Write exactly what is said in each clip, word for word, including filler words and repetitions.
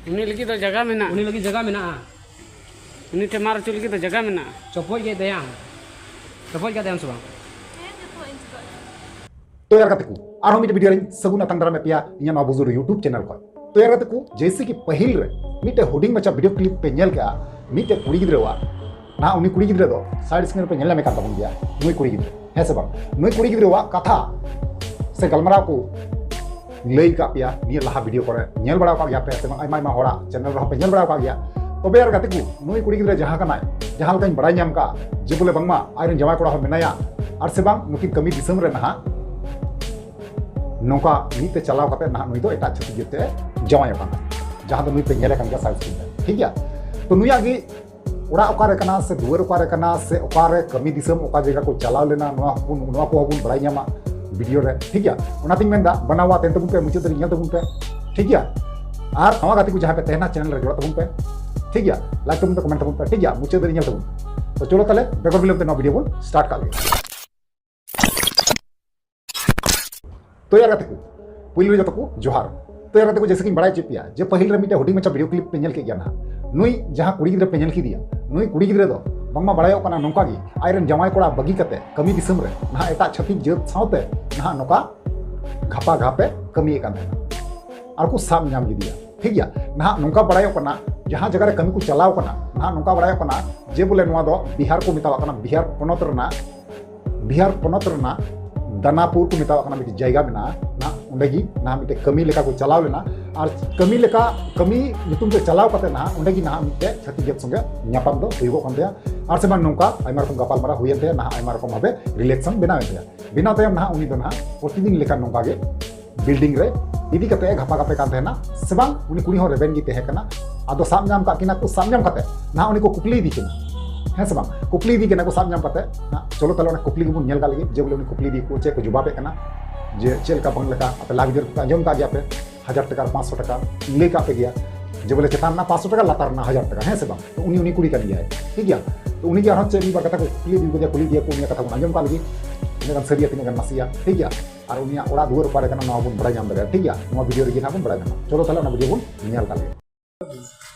ᱩᱱᱤ ᱞᱟᱹᱜᱤᱫ ᱫᱚ ᱡᱟᱭᱜᱟ ᱢᱮᱱᱟᱜᱼᱟ᱾ ᱩᱱᱤ ᱞᱟᱹᱜᱤᱫ ᱡᱟᱭᱜᱟ ᱢᱮᱱᱟᱜᱼᱟ᱾ ᱩᱱᱤ ᱴᱷᱮᱱ ᱢᱟᱨ ᱦᱚᱪᱚ ᱞᱟᱹᱜᱤᱫ ᱫᱚ ᱡᱟᱭᱜᱟ ᱢᱮᱱᱟᱜᱼᱟ᱾ ᱪᱚᱯᱚᱡ ᱜᱮᱫ ᱫᱟᱭᱟᱢ᱾ ᱪᱚᱯᱚᱡ ᱜᱮᱫ ᱫᱟᱭᱟᱢ ᱥᱮ ᱵᱟᱝ? ᱛᱚ ᱭᱟᱨ ᱜᱟᱛᱮ ᱠᱚ, ᱟᱨᱦᱚᱸ ᱢᱤᱫᱴᱮᱱ ᱵᱷᱤᱰᱤᱭᱳ ᱨᱮᱧ ᱥᱟᱹᱜᱩᱱ ᱟᱛᱟᱝ ᱫᱟᱨᱟᱢᱮᱫ ᱯᱮᱭᱟ ᱤᱧᱟᱹᱜ ᱱᱚᱣᱟ ᱵᱩᱡᱩᱨ YouTube ᱪᱮᱱᱮᱞ ᱠᱷᱚᱱ᱾ ᱛᱚ ᱭᱟᱨ ᱜᱟᱛᱮ ᱠᱚ, ᱡᱮᱭᱥᱮ ᱠᱤ ᱯᱟᱹᱦᱤᱞ ᱨᱮ ᱢᱤᱫᱴᱮᱱ ᱦᱩᱰᱤᱧ ᱢᱟᱪᱷᱟ ᱵᱷᱤᱰᱤᱭᱳ ᱠᱞᱤᱯ ᱯᱮ ᱧᱮᱞ ᱠᱮᱜᱼᱟ, ᱢᱤᱫᱴᱮᱱ ᱠᱩᱲᱤ ᱜᱤᱫᱽᱨᱟᱹᱣᱟᱜ, ᱱᱟᱦᱟᱜ ᱩᱱᱤ ᱠᱩᱲᱤ ᱜᱤᱫᱽᱨᱟᱹ ᱫᱚ ᱥᱟᱭᱤᱰ ᱥᱠᱨᱤᱱ ᱨᱮᱯᱮ ᱧᱮᱞ ᱧᱟᱢᱮ ᱠᱟᱱ ᱛᱟᱵᱚᱱ ᱜᱮᱭᱟ, ᱱᱩᱭ ᱠᱩᱲᱤ ᱜᱤᱫᱽᱨᱟᱹ, ᱦᱮᱸ ᱥᱮ ᱵᱟᱝ? ᱱᱩᱭ ᱠᱩᱲᱤ ᱜᱤᱫᱽᱨᱟᱹᱣᱟᱜ ᱠᱟᱛᱷᱟ ᱥᱮ ᱜᱟᱞᱢᱟᱨᱟᱣ ᱠᱚ ᱞᱟᱹᱭ ᱠᱟᱜ ᱯᱮᱭᱟ ᱱᱤᱭᱟᱹ ᱞᱟᱦᱟ ᱵᱷᱤᱰᱤᱭᱳ ᱠᱚᱨᱮ, ᱧᱮᱞ ᱵᱟᱲᱟ ᱠᱟᱜ ᱜᱮᱭᱟ ᱯᱮ ᱥᱮ ᱵᱟᱝ? ᱟᱭᱢᱟ ᱟᱭᱢᱟ ᱦᱚᱲᱟᱜ ᱪᱮᱱᱮᱞ ᱨᱮᱦᱚᱸ ᱯᱮ ᱧᱮᱞ ᱵᱟᱲᱟ ᱠᱟᱜ ᱜᱮᱭᱟ᱾ ᱛᱚᱵᱮ ᱭᱟᱨ ᱜᱟᱛᱮ ᱠᱚ, ᱱᱩᱭ ᱠᱩᱲᱤ ᱜᱤᱫᱽᱨᱟᱹ ᱡᱟᱦᱟᱸ ᱠᱟᱱᱟᱭ, ᱡᱟᱦᱟᱸ ᱞᱮᱠᱟᱧ ᱵᱟᱲᱟᱭ ᱧᱟᱢ ᱠᱟᱜᱼᱟ ᱡᱮ ᱵᱚᱞᱮ ᱵᱟᱝᱢᱟ ᱟᱡᱨᱮᱱ ᱡᱟᱶᱟᱭ ᱠᱚᱲᱟ ᱦᱚᱸ ᱢᱮᱱᱟᱭᱟ, ᱟᱨ ᱥᱮ ᱵᱟᱝ ᱱᱩᱠᱤᱱ ᱠᱟᱹᱢᱤ ᱫᱤᱥᱚᱢ ᱨᱮ ᱱᱟᱦᱟᱜ ᱱᱚᱝᱠᱟ ᱢᱤᱫ ᱛᱮ ᱪᱟᱞᱟᱣ ᱠᱟᱛᱮ ᱱᱟᱦᱟᱜ ᱱᱩᱭ ᱫᱚ ᱮᱴᱟᱜ ᱪᱷᱟᱹᱛᱤᱠ ᱡᱟᱹᱛ ᱛᱮ ᱡᱟᱶᱟᱭ ᱟᱠᱟᱱᱟ, ᱡᱟᱦᱟᱸ ᱫᱚ ᱱᱩᱭ ᱯᱮ ᱧᱮᱞᱮ ᱠᱟᱱ ᱜᱮᱭᱟ ᱥᱟᱭᱤᱰ ᱥᱠᱨᱤᱱ ᱨᱮ, ᱴᱷᱤᱠ ᱜᱮᱭᱟ? ᱛᱚ ᱱᱩᱭᱟᱜ ᱜᱮ ᱚᱲᱟᱜ ᱚᱠᱟᱨᱮ ᱠᱟᱱᱟ ᱥᱮ ᱫᱩᱣᱟᱹᱨ ᱚᱠᱟᱨᱮ ᱠᱟᱱᱟ ᱥᱮ ᱚᱠᱟᱨᱮ ᱠᱟᱹᱢᱤ ᱫᱤᱥᱚᱢ, ᱚᱠᱟ ᱡᱟᱭᱜᱟ ᱠᱚ ᱪᱟᱞᱟᱣ ᱞᱮᱱᱟ, ᱱᱚᱣᱟ ᱦᱚᱸᱵᱚᱱ, ᱱᱚᱣᱟ ᱠᱚᱦᱚᱸ ᱵᱚᱱ ᱵᱟᱲᱟᱭ ᱧᱟᱢᱟ ᱵᱷᱤᱰᱤᱭᱳ ᱨᱮ, ᱴᱷᱤᱠ ᱜᱮᱭᱟ? ᱚᱱᱟᱛᱤᱧ ᱢᱮᱱᱫᱟ ᱵᱟᱱᱟᱣᱟ ᱛᱟᱦᱮᱱ ᱛᱟᱵᱚᱱ ᱯᱮ, ᱢᱩᱪᱟᱹᱫ ᱫᱷᱟᱹᱨᱤᱡ ᱧᱮᱞ ᱛᱟᱵᱚᱱ ᱯᱮ, ᱴᱷᱤᱠ ᱜᱮᱭᱟ? ᱟᱨ ᱱᱟᱣᱟ ᱜᱟᱛᱮ ᱠᱚ ᱡᱟᱦᱟᱸᱭ ᱯᱮ ᱛᱟᱦᱮᱱᱟ, ᱪᱮᱱᱮᱞ ᱨᱮ ᱡᱚᱲᱟᱜ ᱛᱟᱵᱚᱱ ᱯᱮ, ᱴᱷᱤᱠ ᱜᱮᱭᱟ? ᱞᱟᱭᱤᱠ ᱛᱟᱵᱚᱱ ᱯᱮ, ᱠᱚᱢᱮᱱᱴ ᱛᱟᱵᱚᱱ ᱯᱮ, ᱴᱷᱤᱠ ᱜᱮᱭᱟ? ᱢᱩᱪᱟᱹᱫ ᱫᱷᱟᱹᱨᱤᱡ ᱧᱮᱞ ᱛᱟᱵᱚᱱ ᱯᱮ᱾ ᱛᱚ ᱪᱚᱞᱚ ᱛᱟᱦᱞᱮ ᱵᱮᱜᱚᱨ ᱵᱤᱞᱚᱢ ᱛᱮ ᱱᱚᱣᱟ ᱵᱷᱤᱰᱤᱭᱳ ᱵᱚᱱ ᱥᱴᱟᱨᱴ ᱠᱟᱜ ᱞᱮᱜᱮ᱾ ᱛᱚ ᱭᱟᱨ ᱜᱟᱛᱮ ᱠᱚ, ᱯᱩᱭᱞᱩ ᱨᱮ ᱡᱚᱛᱚ ᱠᱚ ᱡᱚᱦᱟᱨ᱾ ᱛᱚ ᱭᱟᱨ ᱜᱟᱛᱮ ᱠᱚ, ᱡᱮᱭᱥᱮ ᱠᱤᱧ ᱵᱟᱲᱟᱭ ᱦᱚᱪᱚᱭᱮᱫ ᱯᱮᱭᱟ ᱡᱮ ᱯᱟᱹᱦᱤᱞ ᱨᱮ ᱢᱤᱫᱴᱮᱱ ᱦᱩᱰᱤᱧ ᱢᱟᱪᱷᱟ ᱵᱷᱤᱰᱤᱭᱳ ᱠᱞᱤᱯ ᱯᱮ ᱧᱮᱞ ᱠᱮᱫ ᱜᱮᱭᱟ ᱱᱟᱦᱟᱜ, ᱱᱩᱭ ᱡᱟᱦᱟᱸ ᱠᱩᱲᱤ ᱜᱤᱫᱽᱨᱟᱹ ᱯᱮ ᱧᱮᱞ ᱠᱮᱫᱮᱭᱟ, ᱱᱩᱭ ᱠᱩᱲᱤ ᱜᱤᱫᱽᱨᱟᱹ ᱫᱚ ᱵᱟᱝᱢᱟ ᱵᱟᱲᱟᱭᱚᱜ ᱠᱟᱱᱟ ᱱᱚᱝᱠᱟ ᱜᱮ ᱟᱡᱨᱮᱱ ᱡᱟᱶᱟᱭ ᱠᱚᱲᱟ ᱵᱟᱹᱜᱤ ᱠᱟᱛᱮ ᱠᱟᱹᱢᱤ ᱫᱤᱥᱚᱢ ᱨᱮ ᱱᱟᱦᱟᱜ ᱮᱴᱟᱜ ᱪᱷᱟᱹᱛᱤᱠ ᱡᱟᱹᱛ ᱥᱟᱶᱛᱮ ᱱᱟᱦᱟᱜ ᱱᱚᱝᱠᱟ ᱜᱷᱟᱯᱟ ᱜᱷᱟᱯᱮ ᱠᱟᱹᱢᱤᱭᱮᱫ ᱠᱟᱱ ᱛᱟᱦᱮᱱᱟ᱾ ᱟᱨ ᱠᱚ ᱥᱟᱵ ᱧᱟᱢ ᱠᱮᱫᱮᱭᱟ, ᱴᱷᱤᱠ ᱜᱮᱭᱟ? ᱱᱟᱦᱟᱜ ᱱᱚᱝᱠᱟ ᱵᱟᱲᱟᱭᱚᱜ ᱠᱟᱱᱟ, ᱡᱟᱦᱟᱸ ᱡᱟᱭᱜᱟ ᱨᱮ ᱠᱟᱹᱢᱤ ᱠᱚ ᱪᱟᱞᱟᱣ ᱠᱟᱱᱟ, ᱱᱟᱦᱟᱜ ᱱᱚᱝᱠᱟ ᱵᱟᱲᱟᱭᱚᱜ ᱠᱟᱱᱟ ᱡᱮ ᱵᱚᱞᱮ ᱱᱚᱣᱟ ᱫᱚ ᱵᱤᱦᱟᱨ ᱠᱚ ᱢᱮᱛᱟᱣᱟᱜ ᱠᱟᱱᱟ, ᱵᱤᱦᱟᱨ ᱯᱚᱱᱚᱛ ᱨᱮᱱᱟᱜ, ᱵᱤᱦᱟᱨ ᱯᱚᱱᱚᱛ ᱨᱮᱱᱟᱜ ᱫᱟᱱᱟᱯᱩᱨ ᱠᱚ ᱢᱮᱛᱟᱣᱟᱜ ᱠᱟᱱᱟ, ᱢᱤᱫᱴᱮᱡ ᱡᱟᱭᱜᱟ ᱢᱮᱱᱟᱜᱼᱟ᱾ ᱱᱟᱦᱟᱜ ᱚᱸᱰᱮ ᱜᱮ ᱱᱟᱦᱟᱜ ᱢᱤᱫᱴᱮᱡ ᱠᱟᱹᱢᱤ ᱞᱮᱠᱟ ᱠᱚ ᱪᱟᱞᱟᱣ ᱞᱮᱱᱟ᱾ ᱟᱨ ᱠᱟᱹᱢᱤ ᱞᱮᱠᱟ, ᱠᱟᱹᱢᱤ ᱧᱩᱛᱩᱢ ᱛᱮ ᱪᱟᱞᱟᱣ ᱠᱟᱛᱮ ᱱᱟᱦᱟᱜ ᱚᱸᱰᱮ ᱜᱮ ᱱᱟᱦᱟᱜ ᱢᱤᱫᱴᱮᱡ ᱪᱷᱟᱹᱛᱤᱠ ᱡᱟᱹᱛ ᱥᱚᱸᱜᱮ ᱧᱟᱯᱟᱢ ᱫᱚ ᱦᱩᱭᱩᱜᱚᱜ ᱠᱟᱱ ᱛᱟᱭᱟ᱾ ᱟᱨ ᱥᱮ ᱵᱟᱝ ᱱᱚᱝᱠᱟ ᱟᱭᱢᱟ ᱨᱚᱠᱚᱢ ᱜᱟᱯᱟᱞᱢᱟᱨᱟᱣ ᱦᱩᱭᱮᱱ ᱛᱟᱭᱟ, ᱱᱟᱦᱟᱜ ᱟᱭᱢᱟ ᱨᱚᱠᱚᱢ ᱵᱷᱟᱵᱮ ᱨᱤᱞᱮᱥᱚᱱ ᱵᱮᱱᱟᱣᱮᱱ ᱛᱟᱭᱟ᱾ ᱵᱮᱱᱟᱣ ᱛᱟᱭᱚᱢ ᱱᱟᱦᱟᱜ ᱩᱱᱤ ᱫᱚ ᱱᱟᱦᱟᱜ ᱯᱨᱚᱛᱤᱫᱤᱱ ᱞᱮᱠᱟ ᱱᱚᱝᱠᱟ ᱜᱮ ᱵᱤᱞᱰᱤᱝ ᱨᱮ ᱤᱫᱤ ᱠᱟᱛᱮ ᱮ ᱜᱷᱟᱯᱟ ᱜᱷᱟᱯᱮ ᱠᱟᱱ ᱛᱟᱦᱮᱱᱟ, ᱥᱮ ᱵᱟᱝ ᱩᱱᱤ ᱠᱩᱲᱤ ᱦᱚᱸ ᱨᱮᱵᱮᱱ ᱜᱮ ᱛᱟᱦᱮᱸ ᱠᱟᱱᱟ᱾ ᱟᱫᱚ ᱥᱟᱵ ᱧᱟᱢ ᱠᱟᱜ ᱠᱤᱱᱟ ᱠᱚ, ᱥᱟᱵ ᱧᱟᱢ ᱠᱟᱛᱮ ᱱᱟᱦᱟᱜ ᱩᱱᱤ ᱠᱚ ᱠᱩᱠᱞᱤ ᱤᱫᱤ ᱠᱤᱱᱟ, ᱦᱮᱸ ᱥᱮ ᱵᱟᱝ? ᱠᱩᱠᱞᱤ ᱤᱫᱤ ᱠᱤᱱᱟ ᱠᱚ ᱥᱟᱵ ᱧᱟᱢ ᱠᱟᱛᱮ᱾ ᱱᱟᱦᱟᱜ ᱪᱚᱞᱚ ᱛᱟᱦᱞᱮ ᱚᱱᱟ ᱠᱩᱠᱞᱤ ᱜᱮᱵᱚᱱ ᱧᱮᱞ ᱠᱟᱜ ᱞᱮᱜᱮ, ᱡᱮ ᱵᱚᱞᱮ ᱩᱱᱤ ᱠᱩᱠᱞᱤ ᱤᱫᱤ ᱠᱚ ᱪᱮᱫ ᱠᱚ ᱡᱚᱵᱟᱵᱮᱫ ᱠᱟᱱᱟ, ᱡᱮ ᱪᱮᱫ ᱞᱮᱠᱟ ᱵᱟᱝ ᱞᱮᱠᱟ᱾ ᱟᱯᱮ ᱞᱟᱦᱟ ᱵᱷᱤᱰᱤᱭᱳ ᱨᱮ ᱟᱸᱡᱚᱢ ᱠᱟᱜ ᱜᱮᱭᱟ ᱯᱮ, ᱦᱟᱡᱟᱨ ᱴᱟᱠᱟ ᱟᱨ ᱯᱟᱸᱪᱥᱚ ᱴᱟᱠᱟ ᱞᱟᱹᱭ ᱠᱟᱜ ᱯᱮ ᱜᱮᱭᱟ, ᱡᱮ ᱵᱚᱞᱮ ᱪᱮᱛᱟᱱ ᱨᱮᱱᱟᱜ ᱯᱟᱸᱪᱥᱚ ᱴᱟᱠᱟ, ᱞᱟᱛᱟᱨ ᱨᱮᱱᱟᱜ ᱦᱟᱡᱟᱨ ᱴᱟᱠᱟ, ᱦᱮᱸ ᱥᱮ ᱵᱟᱝ? ᱛᱚ ᱩᱱᱤ, ᱩᱱᱤ ᱠᱩᱲᱤ ᱠᱟᱱ ᱜᱮᱭᱟᱭ, ᱴᱷᱤᱠ ᱜᱮᱭᱟ? ᱛᱚ ᱩᱱᱤ ᱜᱮ ᱟᱨᱦᱚᱸ ᱪᱮᱫ ᱢᱤᱫ ᱵᱟᱨ ᱠᱟᱛᱷᱟ ᱠᱚ ᱠᱩᱠᱞᱤ ᱤᱫᱤ ᱠᱟᱫᱮᱭᱟ, ᱠᱩᱞᱤ ᱤᱫᱤᱭᱟ ᱠᱚ, ᱩᱱᱤᱭᱟᱜ ᱠᱟᱛᱷᱟ ᱵᱚᱱ ᱟᱸᱡᱚᱢ ᱠᱟᱜ ᱞᱮᱜᱮ, ᱛᱤᱱᱟᱹᱜ ᱜᱟᱱ ᱥᱟᱹᱨᱤᱭᱟ, ᱛᱤᱱᱟᱹᱜ ᱜᱟᱱ ᱱᱟᱥᱮᱭᱟ, ᱴᱷᱤᱠ ᱜᱮᱭᱟ? ᱟᱨ ᱩᱱᱤᱭᱟᱜ ᱚᱲᱟᱜ ᱫᱩᱣᱟᱹᱨ ᱚᱠᱟᱨᱮ ᱠᱟᱱᱟ, ᱱᱚᱣᱟ ᱵᱚᱱ ᱵᱟᱲᱟᱭ ᱧᱟᱢ ᱫᱟᱲᱮᱭᱟᱜᱼᱟ, ᱴᱷᱤᱠ ᱜᱮᱭᱟ? ᱱᱚᱣᱟ ᱵᱷᱤᱰᱤᱭᱳ ᱨᱮᱜᱮ ᱱᱟᱦᱟᱜ ᱵᱚᱱ ᱵᱟᱲᱟᱭ ᱧᱟᱢᱟ᱾ ᱪᱚᱞᱚ ᱛᱟᱦᱞᱮ ᱚᱱᱟ ᱵᱷᱤᱰᱤᱭᱳ ᱵᱚᱱ ᱧᱮᱞ ᱠᱟᱜ ᱞᱮᱜᱮ᱾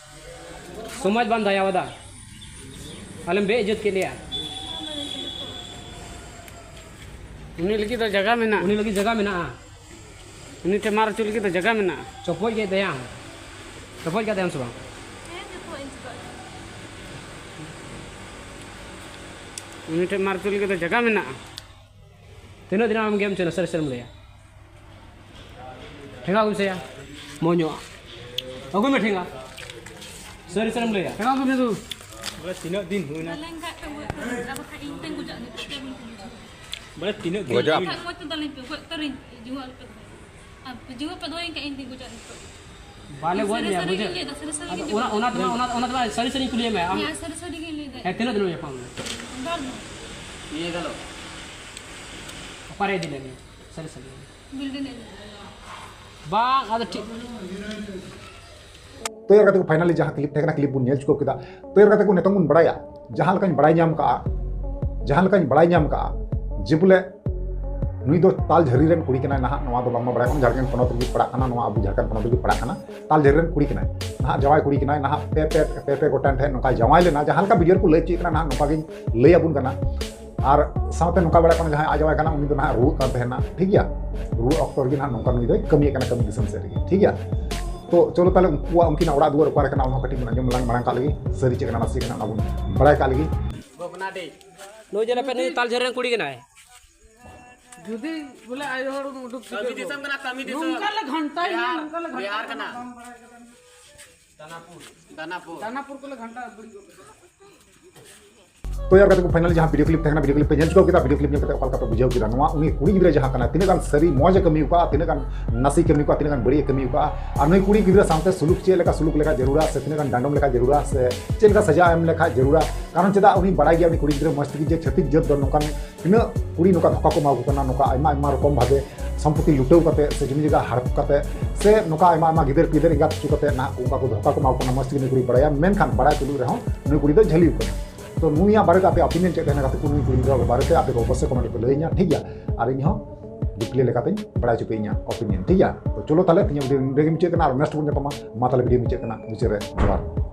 ᱥᱚᱢᱟᱡᱽ ᱵᱟᱢ ᱫᱟᱭᱟᱣᱟᱫᱟ, ᱟᱞᱮᱢ ᱵᱮ ᱤᱡᱽᱡᱚᱛ ᱠᱮᱫ ᱞᱮᱭᱟ᱾ ᱩᱱᱤ ᱞᱟᱹᱜᱤᱫ ᱫᱚ ᱡᱟᱭᱜᱟ ᱢᱮᱱᱟᱜᱼᱟ᱾ ᱩᱱᱤ ᱞᱟᱹᱜᱤᱫ ᱡᱟᱭᱜᱟ ᱢᱮᱱᱟᱜᱼᱟ᱾ ᱩᱱᱤ ᱴᱷᱮᱱ ᱢᱟᱨ ᱦᱚᱪᱚ ᱞᱟᱹᱜᱤᱫ ᱫᱚ ᱡᱟᱭᱜᱟ ᱢᱮᱱᱟᱜᱼᱟ᱾ ᱪᱚᱯᱚᱡ ᱜᱮ ᱫᱟᱭᱟᱢ, ᱪᱚᱯᱚᱡ ᱜᱮ ᱫᱟᱭᱟᱢ ᱥᱮ ᱵᱟᱝ? ᱩᱱᱤ ᱴᱷᱮᱱ ᱢᱟᱨ ᱦᱚᱪᱚ ᱞᱟᱹᱜᱤᱫ ᱫᱚ ᱡᱟᱭᱜᱟ ᱢᱮᱱᱟᱜᱼᱟ᱾ ᱛᱤᱱᱟᱹᱜ ᱫᱤᱱ ᱟᱢ ᱜᱮᱢ ᱪᱮᱫᱟ? ᱥᱟᱹᱨᱤ ᱥᱟᱹᱨᱤᱢ ᱞᱟᱹᱭᱟ᱾ ᱴᱷᱮᱸᱜᱟ ᱟᱹᱜᱩᱭ ᱢᱮᱥᱮᱭᱟ, ᱢᱚᱡᱽ ᱧᱚᱜ ᱟᱹᱜᱩᱭ ᱢᱮ ᱴᱷᱮᱸᱜᱟ᱾ ᱥᱟᱹᱨᱤ ᱥᱟᱹᱨᱤᱢ ᱞᱟᱹᱭᱟ᱾ ᱴᱷᱮᱸᱜᱟ ᱟᱹᱜᱩᱭ ᱢᱮ ᱫᱩ᱾ ᱵᱚᱞᱮ ᱛᱤᱱᱟᱹᱜ ᱫᱤᱱ ᱦᱩᱭᱱᱟ? ᱵᱟᱞᱮ ᱮᱱᱠᱷᱟᱡ ᱯᱮ ᱜᱚᱡ ᱩᱛᱟᱹᱨᱤᱧ, ᱟᱨ ᱵᱟᱠᱷᱟᱡ ᱤᱧ ᱛᱮᱧ ᱜᱚᱡᱚᱜᱼᱟ ᱱᱤᱛᱚᱜ ᱛᱮ ᱵᱟᱹᱧ ᱜᱚᱡᱚᱜᱼᱟ᱾ ᱵᱚᱞᱮ ᱛᱤᱱᱟᱹᱜ ᱫᱤᱱ ᱜᱚᱡᱚᱜ ᱦᱩᱭᱱᱟ? ᱮᱱᱠᱷᱟᱡ ᱢᱚᱡᱽ ᱛᱮ ᱫᱟᱞᱤᱧ ᱯᱮ, ᱜᱚᱡ ᱩᱛᱟᱹᱨᱤᱧ, ᱡᱤᱣᱮᱫ ᱟᱞᱚᱯᱮ ᱫᱚᱦᱚᱭᱟ᱾ ᱟᱨ ᱡᱤᱣᱮᱫ ᱯᱮ ᱫᱚᱦᱚᱭᱮᱧ ᱠᱷᱟᱡ ᱤᱧ ᱛᱮᱧ ᱜᱚᱡᱚᱜᱼᱟ ᱱᱤᱛᱚᱜ᱾ ᱵᱟᱞᱮ ᱜᱚᱡ ᱥᱟᱹᱨᱤ ᱢᱮᱭᱟ, ᱥᱟᱹᱨᱤ ᱵᱩᱡᱷᱟᱹᱣ? ᱜᱤᱧ ᱞᱟᱹᱭᱫᱟ, ᱥᱟᱹᱨᱤ ᱥᱟᱹᱨᱤ ᱟᱫᱚ ᱜᱤᱧ ᱚᱱᱟ, ᱞᱟᱹᱭᱫᱟ᱾ ᱚᱱᱟ ᱛᱮᱢᱟ, ᱚᱱᱟ, ᱚᱱᱟ ᱛᱮᱢᱟ ᱥᱟᱹᱨᱤ ᱥᱟᱹᱨᱤᱧ ᱠᱩᱞᱤᱭᱮᱫ ᱢᱮᱭᱟ ᱟᱢ᱾ ᱦᱮᱸ, ᱥᱟᱹᱨᱤ ᱥᱟᱹᱨᱤ ᱜᱤᱧ ᱞᱟᱹᱭᱫᱟ᱾ ᱦᱮᱸ, ᱛᱤᱱᱟᱹᱜ ᱫᱤᱱ ᱦᱩᱭ ᱟᱠᱟᱱ? ᱵᱟᱨ ᱫᱤᱱ᱾ ᱱᱤᱭᱟᱹ ᱜᱮᱞᱚ᱾ ᱚᱠᱟᱨᱮ ᱤᱫᱤ ᱞᱮᱫ ᱢᱮᱭᱟ? ᱥᱟᱹᱨᱤ ᱥᱟᱹᱨᱤ᱾ ᱵᱤᱞᱰᱤᱝ ᱨᱮ᱾ ᱵᱟᱝ, ᱟᱫᱚ ᱴᱷᱤᱠ᱾ ᱛᱚ ᱭᱟᱨ ᱜᱟᱛᱮ ᱠᱚ, finally ᱡᱟᱦᱟᱸ clip ᱛᱟᱦᱮᱸ ᱠᱟᱱᱟ, clip ᱵᱚᱱ ᱧᱮᱞ ᱪᱩᱠᱟᱹᱣ ᱠᱮᱫᱟ᱾ ᱛᱚ ᱭᱟᱨ ᱜᱟᱛᱮ ᱠᱚ, ᱱᱤᱛᱚᱝ ᱵᱚᱱ ᱵᱟᱲᱟᱭᱟ, ᱡᱟᱦᱟᱸ ᱞᱮᱠᱟᱧ ᱵᱟᱲᱟᱭ ᱧᱟᱢ ᱠᱟᱜᱼᱟ, ᱡᱟᱦᱟᱸ ᱞᱮᱠᱟᱧ ᱵᱟᱲᱟᱭ ᱧᱟᱢ ᱠᱟᱜᱼᱟ, ᱡᱮ ᱵᱚᱞᱮ ᱱᱩᱭ ᱫᱚ ᱛᱟᱞ ᱡᱷᱟᱹᱨᱤ ᱨᱮᱱ ᱠᱩᱲᱤ ᱠᱟᱱᱟᱭ ᱱᱟᱦᱟᱜ᱾ ᱱᱚᱣᱟ ᱫᱚ ᱵᱟᱝᱢᱟ ᱵᱟᱲᱟᱭ ᱠᱟᱱᱟ, ᱡᱷᱟᱲᱠᱷᱚᱸᱰ ᱯᱚᱱᱚᱛ ᱨᱮᱜᱮ ᱯᱟᱲᱟᱜ ᱠᱟᱱᱟ, ᱱᱚᱣᱟ ᱟᱵᱚ ᱡᱷᱟᱲᱠᱷᱚᱸᱰ ᱯᱚᱱᱚᱛ ᱨᱮᱜᱮ ᱯᱟᱲᱟᱜ ᱠᱟᱱᱟ᱾ ᱛᱟᱞ ᱡᱷᱟᱹᱨᱤ ᱨᱮᱱ ᱠᱩᱲᱤ ᱠᱟᱱᱟᱭ ᱱᱟᱦᱟᱜ, ᱡᱟᱶᱟᱭ ᱠᱩᱲᱤ ᱠᱟᱱᱟᱭ ᱱᱟᱦᱟᱜ, ᱯᱮ, ᱯᱮ, ᱯᱮ, ᱯᱮ ᱜᱚᱴᱟᱝ ᱴᱷᱮᱱ ᱱᱚᱝᱠᱟ ᱡᱟᱶᱟᱭ ᱞᱮᱱᱟ, ᱡᱟᱦᱟᱸ ᱞᱮᱠᱟ video ᱨᱮᱠᱚ ᱞᱟᱹᱭ ᱦᱚᱪᱚᱭᱮᱫ ᱠᱟᱱᱟ ᱱᱟᱦᱟᱜ, ᱱᱚᱝᱠᱟ ᱜᱤᱧ ᱞᱟᱹᱭ ᱟᱵᱚᱱ ᱠᱟᱱᱟ᱾ ᱟᱨ ᱥᱟᱶᱛᱮ ᱱᱚᱝᱠᱟ ᱵᱟᱲᱟᱜ ᱠᱟᱱᱟ, ᱡᱟᱦᱟᱸᱭ ᱟᱡ ᱡᱟᱶᱟᱭ ᱠᱟᱱᱟ, ᱩᱱᱤ ᱫᱚ ᱱᱟᱦᱟᱜ ᱨᱩᱣᱟᱹᱜ ᱠᱟᱱ ᱛᱟᱦᱮᱱᱟ, ᱴᱷᱤᱠ ᱜᱮᱭᱟ? ᱨᱩᱣᱟᱹ ᱚᱠᱛᱚ ᱨᱮᱜᱮ ᱱᱟᱦᱟᱜ ᱱᱚᱝᱠᱟ ᱱᱩᱭ ᱫᱚᱭ ᱠᱟᱹᱢᱤᱭᱮᱫ ᱠᱟᱱᱟ, ᱠᱟᱹᱢᱤ ᱫᱤᱥᱚᱢ ᱥᱮᱫ ᱨᱮᱜᱮ, ᱴᱷᱤᱠ ᱜᱮᱭᱟ? ᱛᱚ ᱪᱚᱞᱚ ᱛᱟᱦᱞᱮ ᱩᱱᱠᱩᱣᱟᱜ, ᱩᱱᱠᱤᱱᱟᱜ ᱚᱲᱟᱜ ᱫᱩᱣᱟᱹᱨ ᱚᱠᱟ ᱨᱮ ᱠᱟᱱᱟ, ᱚᱱᱟ ᱦᱚᱸ ᱠᱟᱹᱴᱤᱡ ᱵᱚᱱ ᱟᱸᱡᱚᱢ ᱞᱟᱝ ᱢᱟᱲᱟᱝ ᱠᱟᱜ ᱞᱮᱜᱮ᱾ ᱥᱟᱹᱨᱤ ᱪᱮᱫ ᱠᱟᱱᱟ, ᱱᱟᱥᱮ ᱠᱟᱱᱟ, ᱚᱱᱟ ᱵᱚᱱ ᱵᱟᱲᱟᱭ ᱠᱟᱜ ᱞᱮᱜᱮ᱾ ᱱᱩᱭ ᱡᱮ ᱱᱟᱯᱮ, ᱱᱩᱭ ᱛᱟᱞ ᱡᱷᱟᱹᱨᱤ ᱨᱮᱱ ᱠᱩᱲᱤ ᱠᱟᱱᱟᱭ᱾ ᱡᱩᱫᱤ ᱵᱚᱞᱮ ᱟᱭᱳ ᱦᱚᱲ ᱩᱰᱩᱠ ᱠᱟᱹᱢᱤ ᱫᱤᱥᱚᱢ ᱠᱟᱱᱟ, ᱠᱟᱹᱢᱤ ᱫᱤᱥᱚᱢ᱾ ᱱᱚᱝᱠᱟ ᱞᱮ ᱜᱷᱟᱱᱴᱟᱭᱟ, ᱵᱤᱦᱟᱨ, ᱱᱚᱝᱠᱟ ᱞᱮ ᱜᱷᱟᱱᱴᱟᱭᱟ᱾ ᱵᱤᱦᱟᱨ ᱠᱟᱱᱟ᱾ ᱫᱟᱱᱟᱯᱩᱨ᱾ ᱫᱟᱱᱟᱯᱩᱨ ᱠᱚᱞᱮ ᱜᱷᱟᱱᱴᱟ ᱵᱟᱹᱲᱤᱡ ᱜᱚᱫ ᱠᱟᱫᱟ᱾ ᱛᱚ ᱭᱟᱨ ᱜᱟᱛᱮ ᱠᱚ, finally ᱡᱟᱦᱟᱸ video clip ᱛᱟᱦᱮᱸ ᱠᱟᱱᱟ, video clip ᱯᱮ ᱧᱮᱞ ᱪᱩᱠᱟᱹᱣ ᱠᱮᱫᱟ, video clip ᱧᱮᱞ ᱠᱟᱛᱮ ᱚᱠᱟ ᱞᱮᱠᱟ ᱯᱮ ᱵᱩᱡᱷᱟᱹᱣ ᱠᱮᱫᱟ? ᱱᱚᱣᱟ ᱩᱱᱤ ᱠᱩᱲᱤ ᱜᱤᱫᱽᱨᱟᱹ ᱡᱟᱦᱟᱸ ᱠᱟᱱᱟ, ᱛᱤᱱᱟᱹᱜ ᱜᱟᱱ ᱥᱟᱹᱨᱤ ᱢᱚᱡᱽ ᱮ ᱠᱟᱹᱢᱤ ᱟᱠᱟᱫᱼᱟ, ᱛᱤᱱᱟᱹᱜ ᱜᱟᱱ ᱱᱟᱥᱮ ᱠᱟᱹᱢᱤ ᱟᱠᱟᱫᱼᱟ, ᱛᱤᱱᱟᱹᱜ ᱜᱟᱱ ᱵᱟᱹᱲᱤᱡ ᱮ ᱠᱟᱹᱢᱤ ᱟᱠᱟᱫᱼᱟ, ᱟᱨ ᱱᱩᱭ ᱠᱩᱲᱤ ᱜᱤᱫᱽᱨᱟᱹ ᱥᱟᱶᱛᱮ ᱥᱩᱞᱩᱠ ᱪᱮᱫ ᱞᱮᱠᱟ ᱥᱩᱞᱩᱠ ᱞᱮᱠᱟ ᱡᱟᱹᱨᱩᱲᱟ, ᱥᱮ ᱛᱤᱱᱟᱹᱜ ᱜᱟᱱ ᱰᱟᱸᱰᱚᱢ ᱞᱮᱠᱟ ᱡᱟᱹᱨᱩᱲᱟ, ᱥᱮ ᱪᱮᱫ ᱞᱮᱠᱟ ᱥᱟᱡᱟ ᱮᱢ ᱞᱮᱠᱷᱟᱡ ᱡᱟᱹᱨᱩᱲᱟ? ᱠᱟᱨᱚᱱ ᱪᱮᱫᱟᱜ ᱩᱱᱤ ᱵᱟᱲᱟᱭ ᱜᱮᱭᱟ, ᱩᱱᱤ ᱠᱩᱲᱤ ᱜᱤᱫᱽᱨᱟᱹ ᱢᱚᱡᱽ ᱛᱮᱜᱮ, ᱡᱮ ᱪᱷᱟᱹᱛᱤᱠ ᱡᱟᱹᱛ ᱫᱚ ᱱᱚᱝᱠᱟᱱ ᱛᱤᱱᱟᱹᱜ ᱠᱩᱲᱤ ᱱᱚᱝᱠᱟ ᱫᱷᱳᱠᱟ ᱠᱚ ᱮᱢᱟ ᱠᱚ ᱠᱟᱱᱟ, ᱱᱚᱝᱠᱟ ᱟᱭᱢᱟ ᱟᱭᱢᱟ ᱨᱚᱠᱚᱢ ᱵᱷᱟᱵᱮ ᱥᱚᱢᱯᱚᱛᱤ ᱞᱩᱴᱟᱹᱣ ᱠᱟᱛᱮ ᱥᱮ ᱡᱚᱢᱤ ᱡᱟᱭᱜᱟ ᱦᱟᱲᱚᱯ ᱠᱟᱛᱮ ᱥᱮ ᱱᱚᱝᱠᱟ ᱟᱭᱢᱟ ᱟᱭᱢᱟ ᱜᱤᱫᱟᱹᱨ ᱯᱤᱫᱟᱹᱨ ᱮᱸᱜᱟᱛ ᱦᱚᱪᱚ ᱠᱟᱛᱮ ᱱᱟᱦᱟᱜ ᱚᱱᱠᱟ ᱠᱚ ᱫᱷᱳᱠᱟ ᱠᱚ ᱮᱢᱟ ᱠᱚ ᱠᱟᱱᱟ, ᱢᱚᱡᱽ ᱛᱮᱜᱮ ᱱᱩᱭ ᱠᱩᱲᱤ ᱵᱟᱲᱟᱭᱟ, ᱢᱮᱱᱠᱷᱟᱱ ᱵᱟᱲᱟᱭ ᱛᱩᱞᱩᱡ ᱨᱮᱦᱚᱸ ᱱᱩᱭ ᱠᱩᱲᱤ ᱫᱚ ᱡᱷᱟᱹᱞᱤ ᱠᱟᱱᱟ᱾ ᱛᱚ ᱱᱩᱭᱟᱜ ᱵᱟᱨᱮᱛᱮ ᱟᱯᱮ opinion ᱪᱮᱫ ᱛᱟᱦᱮᱱᱟ ᱜᱟᱛᱮ ᱠᱚ, ᱱᱩᱭ ᱠᱩᱲᱤ ᱜᱤᱫᱽᱨᱟᱹ ᱵᱟᱨᱮᱛᱮ ᱟᱯᱮ ᱠᱚ ᱚᱵᱚᱥᱥᱳᱭ comment ᱨᱮᱯᱮ ᱞᱟᱹᱭᱟᱹᱧᱟ, ᱴᱷᱤᱠ ᱜᱮᱭᱟ? ᱟᱨ ᱤᱧ ᱦᱚᱸ ᱰᱤᱯᱞᱤ ᱞᱮᱠᱟᱛᱮᱧ ᱵᱟᱲᱟᱭ ᱦᱚᱪᱚ ᱯᱮᱭᱟ ᱤᱧᱟᱹᱜ ᱚᱯᱤᱱᱤᱭᱚᱱ, ᱴᱷᱤᱠ ᱜᱮᱭᱟ? ᱛᱚ ᱪᱚᱞᱚ ᱛᱟᱦᱚᱞᱮ ᱛᱮᱦᱮᱧᱟᱜ ᱵᱷᱤᱰᱤᱭᱳ ᱱᱚᱰᱮ ᱜᱮ ᱢᱩᱪᱟᱹᱫ ᱠᱟᱱᱟ, ᱟᱨ ᱱᱮᱠᱥᱴ ᱵᱚᱱ ᱧᱟᱯᱟᱢᱟ᱾ ᱢᱟ ᱛᱟᱦᱚᱞᱮ ᱵᱷᱤᱰᱤᱭᱳ ᱢᱩᱪᱟᱹᱫ ᱠᱟᱱᱟ, ᱢᱩᱪᱟᱹᱫ ᱨᱮ ᱡᱚᱦᱟᱨ᱾